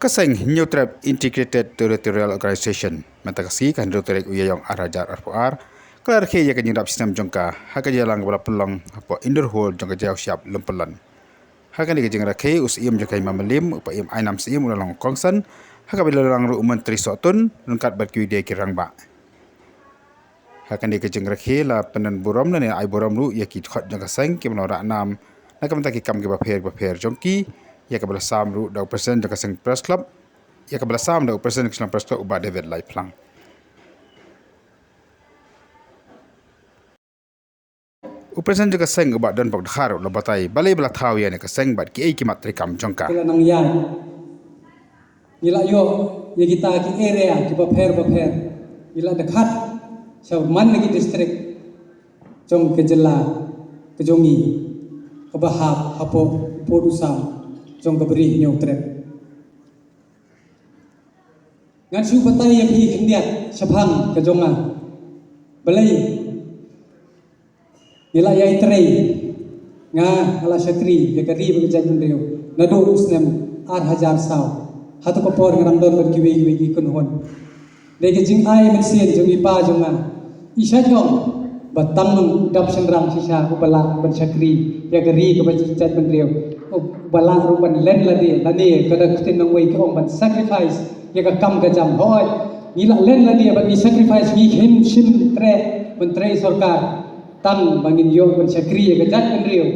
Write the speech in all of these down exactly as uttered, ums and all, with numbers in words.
Ka seng Hynñiewtrep Integrated Territorial Organization mynta ka sngi ka hynriew tarik u Ïaïong ar hajar arphew ar ka la rakhe ïa ka jingïarap snem jong ka ha ka jingïalang kaba la pynlong hapoh Indoor Hall jong ka Jaiaw Shyiap Lympung Lane. Ha kane ka jingrakhe u Syiem jong ka Hima Mylliem u Paiem Aiñam Syiem u la long u kongsan ha kaba la long ruh u Myntri Sohtun ryngkat bad kiwei de ki rangbah. Ha kane ka jingrakhe la pyndon burom lane ai burom ruh ïa ki dkhot jong ka seng kiba la rah nam na ka bynta ki kam kiba pher kiba pher jong ki, ïa kaba la sam ruh da u President jong ka seng Press Club, ïa kaba la sam da u President ka Shillong Press Club u Bah David Laiphlang. U President jong ka seng u Bah Donbok Dkhar u la batai balei ba la thaw ïa kane ka seng bad kiei ki mat treikam jong ka. Ka la nang ïaid. Ngi la ïoh ïa kita ki area kiba pher ba pher. Ngi la dkhot sha man la ki district jong ka jylla ka jong ngi kaba hap hapoh u pud u sam jong ka Bri Hynñiewtrep. Ngan shu batai ïa phi khyndiat shaphang ka jong nga. Balei ngi la ïai trei, nga, nga la shakri ïa ka ri bad ka jaitbynriew naduh u snem ar hajar saw. Hato ka por nga dang don bad kiwei kiwei ki kynhun. Dei ka jingai mynsiem jong i pa jong nga i Shah Jong ba tang u dap shynrang shisha uba lah ban shakri ïa ka ri ka bad ka jaitbynriew, uba lah ruh ban len lade lane ka da ktien nongwei ki ong ban sacrifice ïa ka kam ka jam. Hooid, ngi lah len lade bad ngi sacrifice, ngi khlem shim treh ban trei sorkar tang ba ngin ïoh ban shakri ïa ka jaitbynriew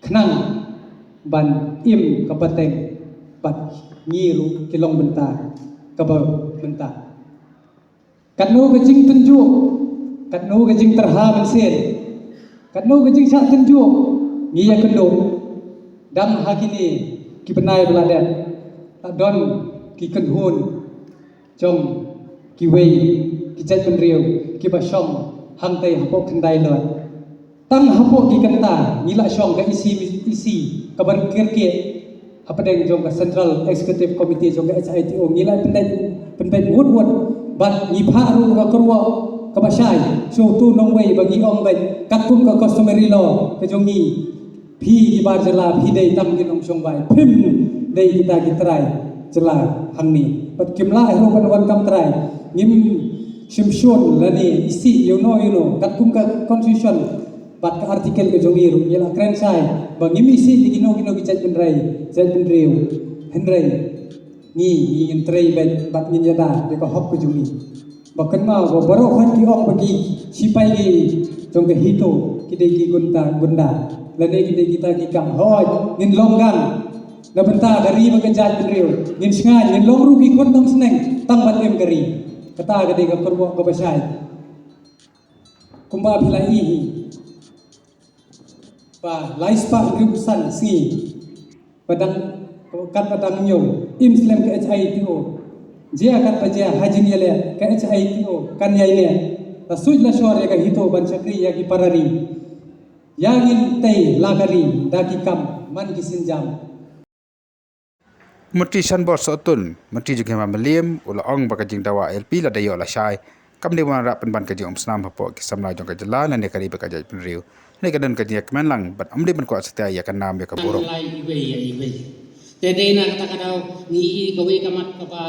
khnang ban im ka pateng bad ngi ruh ki long bynta kaba mynta. Katno ka jingtynjuh, katno ka jingtyrha mynsiem, katno ka jingshah tynjuh ngi ïa kynduh. Dang ha kine ki bnai ba la dep la don ki kynhun jong kiwei ki jaitbynriew kiba shong hangtei hapoh Khyndai Lor. Tang hapoh ki kynta ngi la shong ka E C, E C kaba kyrkieh hapdeng jong ka Central Executive Committee jong ka H I T O, ngi la pynbeit, pynbeit wut wut bad ngi phah ruh ka kyrwoh kaba shai sha uto u nongwei ba ngi ong beit katkum ka customary law ka jong ngi. Phi ki bar jylla phi dei tang ki nongshong bai, phim dei kita ki trai jylla hangne. Bad kim lah ruh ban wan kam trai, ngim shim shun lane isih ïano ïano katkum ka constitution bad ka article ka jong ngi ruh. Ngi la kren shai ba ngim isih ïa kino kino ki jaitbynriew, jaitbynriew. Hynrei ngi, ngi ngin trei beit bad ngin ïada ïa ka hok ka jong ngi. Ba kynmaw ba baroh hynrei ki ong ba ki sipai ki jong ka HITO ki dei ki gunda, gunda lane ki dei kita ki kam. Hooid, ngin long gang na bynta ka ri bad ka jaitbynriew. Ngin shngaiñ, ngin long ruh ki khun nongshong tang ban im ka ri. Kata ka dei ka kyrwoh kaba shai. Kumba phi la ïohi ba lai spah hynriewphew san sngi ba dang, katba dang ñiew im slem ka H I T O. Jia katba jia ha jingïaleh ka H I T O kan ïai neh. La suit la shor ïa ka HITO ban shakri ïa ki para ri. Ïa ngin tei la ka ri da ki kam man ki sienjam. Myntri Shanbor Sohtun, Myntri jong ka Hima Mylliem u la ong ba ka jingdawa I L P lada ïoh lashai kam dei ban rah pynban ka jingumsnam hapoh ki samla jong ka jylla lane ka ri bad ka jaitbynriew. Hynrei ka don ka jingïakmen lang bad ym dei ban kwah satia ïa ka nam ïa ka burom. Lai iwei ïa iwei. Te dei na kata ka daw ngi i kawei ka mat kaba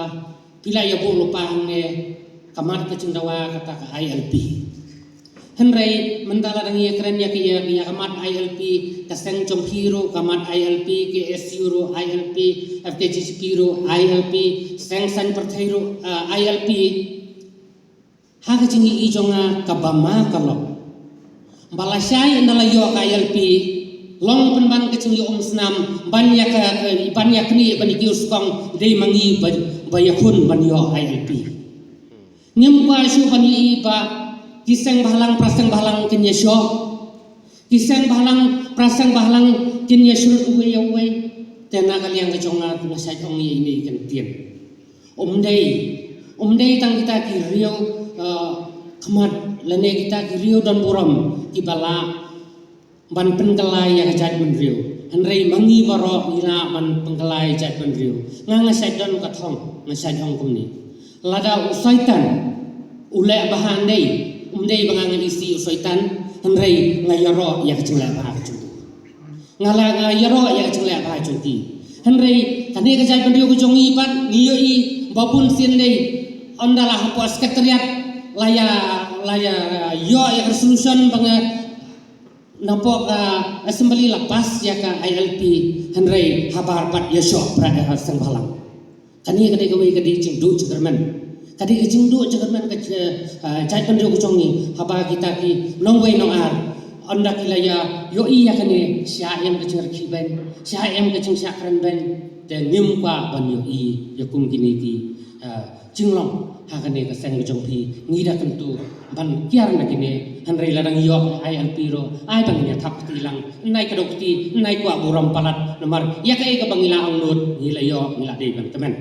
phi la ïa buh lypa hangne, ka mat ka jingdawa kata ka I L P. Hynrei mynta lada ngi ïa kren ïa ka, ïa, ïa ka mat I L P, ka seng jong phi ruh ka mat I L P, K S U ruh I L P, F K J G P ruh I L P, seng saiñ pyrthei ruh, ah, I L P. Ha ka jingïohi jong nga kaba ma ka long ba lashai ynda la ïoh ka I L P, long pynban ka jingïoh umsnam ban ïa ka, ka, ban ïa kane ban ïa kiew skong dei ma ngi ba, ba ïakhun ban ïoh I L P. Ngim kwah shuh ban ïohi ba ki seng bhalang pra seng bhalang kin ïashoh. Ki seng bhalang pra seng bhalang kin ïashoh uwei ïa uwei. Te na ka liang ka jong nga nga shait ong ïa ine i kyntien. Um dei, um dei tang kita ki riew, eh, khmat lane kita ki riew don burom kiba lah ban pynkylla ïa ka jaitbynriew. Hynrei ma ngi baroh ngi lah ban pynkylla ïa ka jaitbynriew. Nga nga shait don ka thong, nga shait ong kumne. Lada u Soitan u leh bha hynrei um dei ba nga ngan isih u Soitan, hynrei nga ïaroh ïa ka jingleh bha ka jong u. Nga la, nga ïaroh ïa ka jingleh bha jong ki. Hynrei kane ka jaitbynriew ka jong ngi pat ngi ïohi ba bun sien dei ynda la hapoh secretariat la ïa la ïa ïoh ïa ka resolution ba nga napoh ka assembly la pass ïa ka I L P, hynrei habar pat ïa shoh brat ïa ka seng bhalang. Kane ka dei kawei ka dei jingduh jingkyrmen. Ka dei ka jingduh jingkyrmen ka jaitbynriew ka jong ngi haba kita ki nongwei nongar ynda ki la ïa ïohi ïa kane, sha em ka jingrkhie beiñ, sha em ka jingshah kren beiñ. Te ngim kwah ban ïohi ïa kum kine ki jinglong ha kane ka seng ka jong phi. Ngi da kyntu ban kiar na kine, hynrei la dang ïoh I L P ruh ai ban ïa thap kti lang, nai ka dok kti, nai kwah burom palat namar ïa kaei kaba ngi la ong lut ngi la ïoh, ngi la dei ban kmen.